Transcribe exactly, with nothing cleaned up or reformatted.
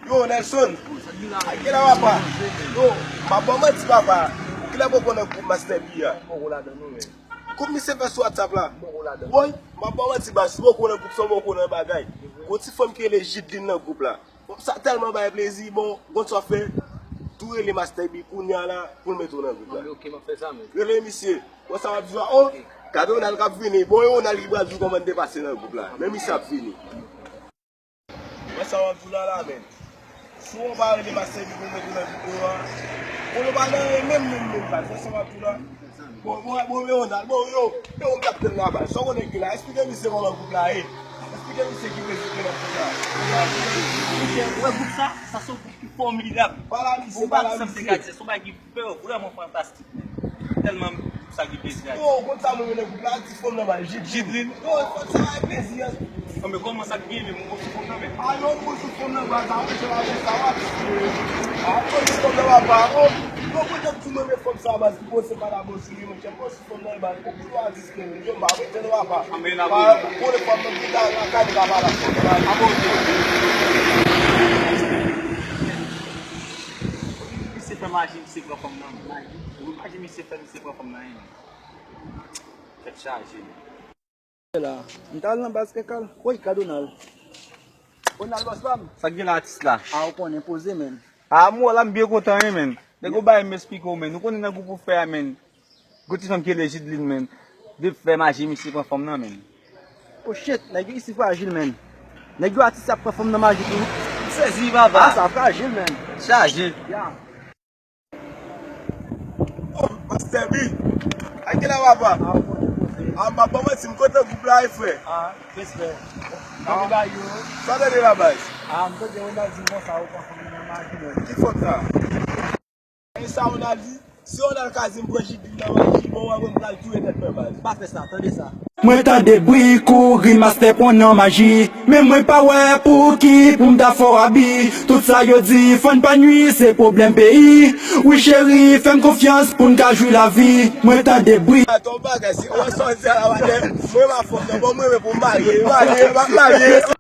Yo, Nelson. Ay, kilè papa? Yo, m ap ba w manti, papa. Kilè poko nan gwoup Master B a? Gwoup misye fè sou WhatsApp la. Woy, m ap ba w manti, baz. Si poko nan gwoup sa, poko nan bagay. Gon ti fanm ki rele Jidlin nan gwoup la. Bon, sa tèlman bay plezi, bon, gon sa fè, tou rele Master B kounye a la pou l mete w nan gwoup la. Rele misye. Bon, sa w ap di la, oh, gade Ronald k ap vini. Bon, e Ronald ki pral di w kòman n te pase nan gwoup la. Men misye ap vini. Wè sa w ap di w la la, men. Si w pa rele Master B pou mete nan videyo a, konnen w pa nan anyen menm, menm, menm, baz. Wè sa w ap di w la. Bon, bon, bon, men Ronald, bon, yo, yo, m t ap tann la, baz. Sa w konnen ki la, eksplike misye kòman gwoup la ye. Eksplike misye ki prezante nan gwoup la. Misye, wè gwoup sa, sa se yon gwoup ki fòmidab. Pale a misye, pale a misye. Bon, baz, sa m te ka di, se yon bagay ki Frè, vrèman fantastik, men. Tèlman sa gen plezi a di. Yo, ou konn sa mwen renmen gwoup la, ti fanm nan ba Jidlin. Jidlin? Yo, fanm sa bay plezi, an. Anben, kòman sa k gen, men, mwen konn sou fanm nan, men. A, yo, mwen konn sou fanm nan, ba, sa, mwen, se la, men, sa, wa. A, mwen konn sou fanm nan, ba, ba, o. Yo, mwen te di mwen renmen fanm sa, baz, ki pose pa la, bon, sou li, mwen, mwen konn sou fanm nan, ba, o, pou yo a di Yo, m pa mete nou apa. Anben, n ap pa, rele. Pou lè fwa m nan pita lakay, nou ka pale ansanm. N ap rele. Misye fè maji, misye pran fanm nan. Maji? Wi, maji misye fè, misye pran fanm nan, wi. Tèt chaje. La, m t al nan baz kèk al. Woy, ka Donald. Donald, bòs pa m. Sa k gen la, atis la? A, ou konnen, poze, men. A, mwen la, m byen kontan, wi, men. Nèg yo bay m esplike w, men. Ou konnen nan gwoup ou fè a, men. Gon ti fanm ki rele Jidlin, men. Depi fè maji, misye pran fanm nan, men. Oh shit, nèg yo isi frajil, men. Nèg yo atis ap pran fanm nan maji tou. M sezi, papa. A, sa frajil, men. Chaje. Ya. Oh, Master B. A kilè, papa? A, m ap ba w manti, m kontan gwoup la, wi, frè. A, respè. Sa w tande la, baz? A, m tande Ronaldinho sa, ou pran fanm nan maji, men. Ki fanm sa? E sa Ronald di, si Ronald ka di m pran Jidlin nan maji, bon, wè mwen pral touye tèt mwen, baz. Pa fè sa, tande sa. Mwen tande bri kouri, Master pran nan maji. Men mwen pa wè pou ki pou m ta fè w abi. Tout sa yo di, fò n pa nwi, se pwoblèm peyi. Wi cheri, fè m konfyans pou n ka jwi lavi. Mwen tande bri. Atann, bagay, si wè sa w di a la, maten, mwen pa fanm nan, bon, mwen menm pou m marye, marye, marye.